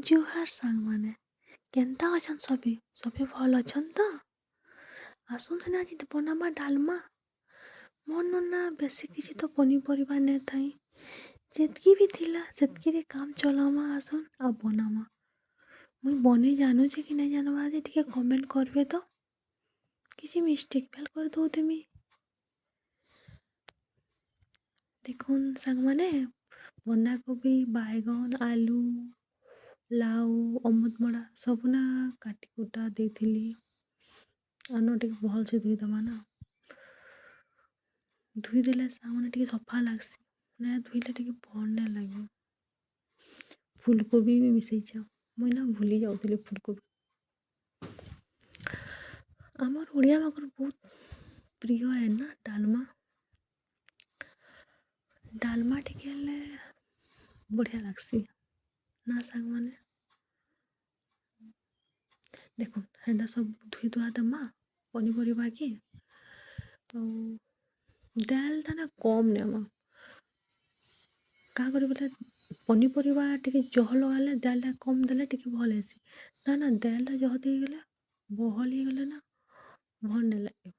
ଜୁହାର୍ ସାଙ୍ଗମାନେ, କେନ୍ତା ଅଛନ୍ ସଭି? ସଭି ଭଲ୍ ଅଛନ୍ ତ? ଆସୁନ୍ ସିନା ଆଜି ବନାମା ଡାଲମା। ମୋର୍ନୁ ନା ବେଶୀ କିଛି ତ ପନିପରିବା ନାଇଁ ଥାଇ, ଯେତ୍କି ବି ଥିଲା ସେତ୍କିରେ କାମ୍ ଚଲାମା। ଆସୁନ୍ ଆଉ ବନାମା। ମୁଇଁ ବନେଇ ଜାନୁଛେ କି ନାଇଁ ଜାନବାର୍ ଯେ ଟିକେ କମେଣ୍ଟ କରିବେ ତ। କିଛି ମିଷ୍ଟେକ୍ ଭେଲ୍ କରିଦଉଥିମି। ଦେଖୁନ୍ ସାଙ୍ଗମାନେ, ବନ୍ଧାକୋବି, ବାଇଗନ୍, ଆଲୁ, ଲାଉ, ଅମୃତଭଣ୍ଡା ସବୁ ନା କାଟି କୁଟା ଦେଇଥିଲି। ଆନ ଟିକେ ଭଲ୍ସେ ଧୁଇଦେମା ନା। ଧୁଇଦେଲେ ସାଙ୍ଗମାନେ ଟିକେ ସଫା ଲାଗ୍ସି, ନାଇଁ ଧୁଇଲେ ଟିକେ ଭଲ୍ ନାଇଁ ଲାଗେ। ଫୁଲକୋବି ବି ମିଶେଇଛେ, ମୁଇଁ ନା ଭୁଲି ଯାଉଥିଲି ଫୁଲକୋବି। ଆମର୍ ଓଡ଼ିଆମାନଙ୍କର ବହୁତ୍ ପ୍ରିୟ ଏ ନା ଡାଲମା। ଡାଲମା ଟିକେ ହେଲେ ବଢ଼ିଆ ଲାଗ୍ସି ନା ସାଙ୍ଗମାନେ? ଦେଖୁନ୍, ହେନ୍ତା ସବୁ ଧୁଇ ଧୁଆ ଦେମା ପନିପରିବାକେ। ଆଉ ଦାଏଲ୍ଟା ନା କମ୍ ନେମା। କାଁ କରି ବୋଲେ ପନିପରିବା ଟିକେ ଜହ ଲଗାଲେ ଦାଏଲ୍ଟା କମ୍ ଦେଲେ ଟିକେ ଭଲ୍ ହେସି। ନା ନା, ଦାଏଲ୍ଟା ଜହ ଦେଇଗଲେ ବହଲ୍ ହେଇଗଲେ ନା ଭଲ୍ ନାଇଁ ଲାଗେ।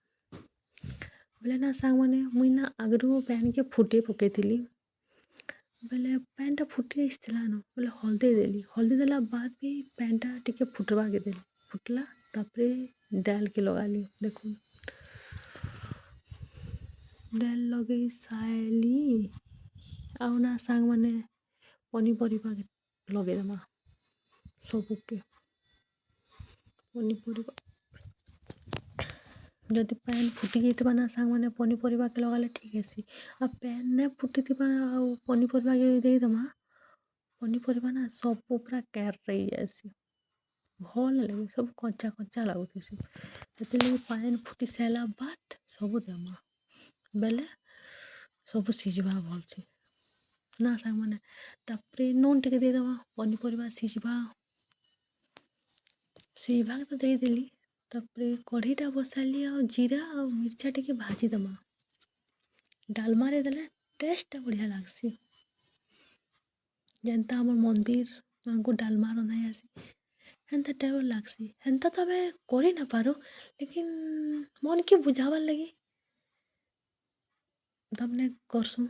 ବେଲେ ନା ସାଙ୍ଗମାନେ, ମୁଇଁ ନା ଆଗ୍ରୁ ପ୍ୟାନ୍କେ ଫୁଟେଇ ପକେଇଥିଲି। ବେଲେ ପ୍ୟାନ୍ଟା ଫୁଟି ଆସିଥିଲାନ, ବେଲେ ହଲ୍ଦୀ ଦେଲି। ହଲ୍ଦୀ ଦେଲା ବାଦ୍ ବି ପ୍ୟାନ୍ଟା ଟିକେ ଫୁଟ୍ବାକେ ଦେଲି। ଫୁଟ୍ଲା, ତାପରେ ଦାଏଲ୍କେ ଲଗାଲି। ଦେଖୁନ୍, ଦାଏଲ୍ ଲଗେଇ ସାଇଲି ଆଉ ନା ସାଙ୍ଗମାନେ ପନିପରିବା ଲଗେଇଦେମା ସବୁକେ। ପନିପରିବା ଯଦି ପ୍ୟାନ୍ ଫୁଟି ଯାଇଥିବା ନା ସାଙ୍ଗମାନେ, ପନିପରିବାକେ ଲଗାଲେ ଠିକ୍ ହେସି। ଆଉ ପ୍ୟାନ୍ ନାଇଁ ଫୁଟିଥିବା ଆଉ ପନିପରିବାକେ ଦେଇଦେମା, ପନିପରିବା ନା ସବୁ ପୁରା କେରେଇ ଯାଏସି, ଭଲ୍ ନାଇଁ ଲାଗେ, ସବୁ କଞ୍ଚା କଞ୍ଚା ଲାଗୁଥିସି। ସେଥିର୍ଲାଗି ପାଏନ୍ ଫୁଟି ସାଇଲା ବାଦ୍ ସବୁ ଦେମା, ବେଲେ ସବୁ ସିଝ୍ବା ଭଲ୍ସେ ନା ସାଙ୍ଗମାନେ? ତାପରେ ନୁନ୍ ଟିକେ ଦେଇଦେମା, ପନିପରିବା ସିଝ୍ବା। ସିଝ୍ବାକେ ତ ଦେଇଦେଲି। ତାପରେ କଢ଼େଇଟା ବସାଲି ଆଉ ଜିରା ଆଉ ମିର୍ଚା ଟିକେ ଭାଜିଦେମା। ଡାଲମାରେ ଦେଲେ ଟେଷ୍ଟଟା ବଢ଼ିଆ ଲାଗ୍ସି। ଯେନ୍ତା ଆମର୍ ମନ୍ଦିର୍ ମାନଙ୍କୁ ଡାଲମା ରନ୍ଧା ଯାଏସି, ହେନ୍ତା ଟାଇପ୍ର ଲାଗ୍ସି। ହେନ୍ତା ତ ଆମେ କରି ନାଇପାରୁ, ଲେକିନ୍ ମନ୍କେ ବୁଝାବାର୍ ଲାଗି ତାମାନେ କର୍ସୁଁ,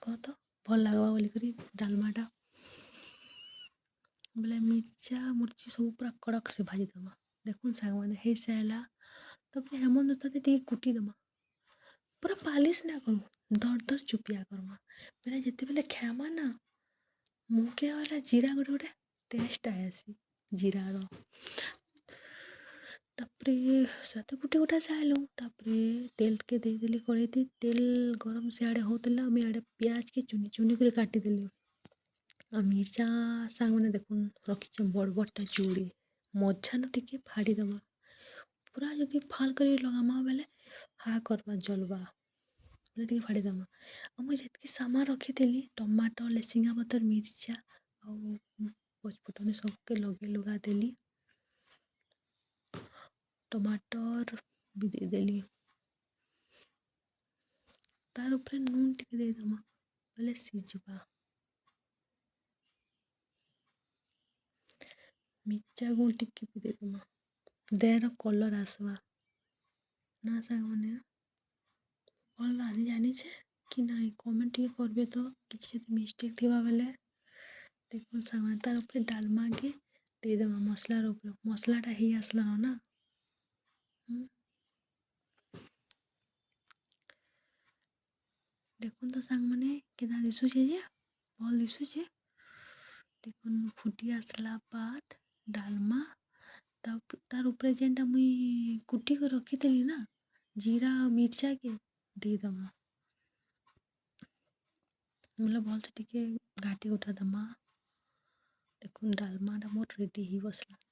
କହ ତ ଭଲ୍ ଲାଗ୍ବା ବୋଲିକରି ଡାଲମାଟା। ବେଲେ ମିର୍ଚା ମୁର୍ଚି ସବୁ ପୁରା କଡ଼କ୍ ସେ ଭାଜିଦେମା। ଦେଖୁନ୍ ସାଙ୍ଗମାନେ, ହେଇସାଇଲା। ତାପରେ ହେମନ୍ ଦସ୍ତାତେ ଟିକେ କୁଟିଦେମା। ପୁରା ପାଲିସ୍ ନାଇଁ କରୁ, ଦର୍ ଦର୍ ଚୁପିଆ କର୍ମା। ବେଲେ ଯେତେବେଲେ ଖାଏମା ନା, ମୁହଁକେ ହେଲା ଜିରା ଗୋଟେ ଗୋଟେ ଟେଷ୍ଟ ଆଏସି ଜିରାର। ତାପରେ ସେତେ କୁଟି କୁଟା ସାଇଲୁ। ତାପରେ ତେଲ୍କେ ଦେଇଦେଲି କଢ଼େଇତି। ତେଲ୍ ଗରମ୍ ସିଆଡ଼େ ହଉଥିଲା, ମୁଇଁ ଇଆଡ଼େ ପିଆଜ୍କେ ଚୁନି ଚୁନି କରି କାଟିଦେଲି। ଆଉ ମିର୍ଚା ସାଙ୍ଗମାନେ ଦେଖୁନ୍, ରଖିଛେଁ ବଡ଼୍ ବଡ଼୍ଟା ଯୁଡ଼େ, ମଝାନୁ ଟିକେ ଫାଡ଼ିଦେମା। ପୁରା ଯଦି ଫାଲ୍ କରି ଲଗାମା ବେଲେ ହା କର୍ବା, ଜଲ୍ବା। ବେଲେ ଟିକେ ଫାଡ଼ିଦେମା। ଆଉ ମୁଇଁ ଯେତ୍କି ସାମାନ୍ ରଖିଥିଲି, ଟମାଟୋ, ଲେସିଙ୍ଗା ପତର୍, ମିର୍ଚା ଆଉ ପଚ୍ଫୁଟନି ସବୁକେ ଲଗେଇ ଲୁଗା ଦେଲି। ଟମାଟର୍ ବି ଦେଇଦେଲି। ତାର୍ ଉପରେ ନୁନ୍ ଟିକେ ଦେଇଦେମା, ବେଲେ ସିଝ୍ବା। ମିର୍ଚା ଗୁଣ୍ଡ ଟିକେ ବି ଦେଇଦେମା, ଦେହର କଲର୍ ଆସ୍ବା ନା ସାଙ୍ଗମାନେ? ଭଲ୍ ରାନ୍ଧି ଜାନିଛେ କି ନାଇଁ, କମେଣ୍ଟ ଟିକେ କରିବେ ତ, କିଛି ଯଦି ମିଷ୍ଟେକ୍ ଥିବା ବେଲେ। ଦେଖୁନ୍ ସାଙ୍ଗମାନେ, ତାର୍ ଉପରେ ଡାଲମାକେ ଦେଇଦେମା ମସଲାର ଉପରେ। ମସଲାଟା ହେଇ ଆସ୍ଲାନ ନା। ଦେଖୁନ୍ ତ ସାଙ୍ଗମାନେ, କେନ୍ତା ଦିଶୁଛେ ଯେ, ଭଲ୍ ଦିଶୁଛେ। ଦେଖୁନ୍, ଫୁଟି ଆସ୍ଲା ବାଦ୍ ଡାଲମା ତାର୍ ଉପରେ ଯେନ୍ଟା ମୁଇଁ କୁଟିକି ରଖିଥିଲି ନା, ଜିରା ଆଉ ମିର୍ଚାକେ ଦେଇଦେମା। ବୋଲେ ଭଲ୍ସେ ଟିକେ ଘାଟି ଗୁଟା ଦେମା। ଦେଖୁନ୍, ଡାଲମାଟା ମୋର୍ ରେଡ଼ି ହେଇ ବସ୍ଲା।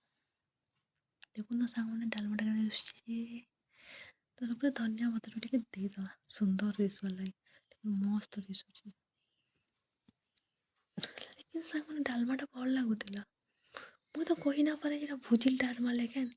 ଦେଖୁନ୍ ତ ସାଙ୍ଗମାନେ, ଡାଲମାଟା କେନ୍ତା ଦିଶୁଛେ। ତାର୍ ଉପରେ ଧନିଆ ପତ୍ର ଟିକେ ଦେଇଦେମା ସୁନ୍ଦର ଦିଶବାର୍ ଲାଗି। ମସ୍ତ ଦିଶୁଛେ। ଲେକିନ୍ ସାଙ୍ଗମାନେ, ଡାଲମାଟା ଭଲ୍ ଲାଗୁଥିଲା। ମୁଇଁ ତ କହି ନାଇପାରେ ଯେ ଏଟା ଭୁଜିର୍ ଡାଲମା ଲେଖେନ୍।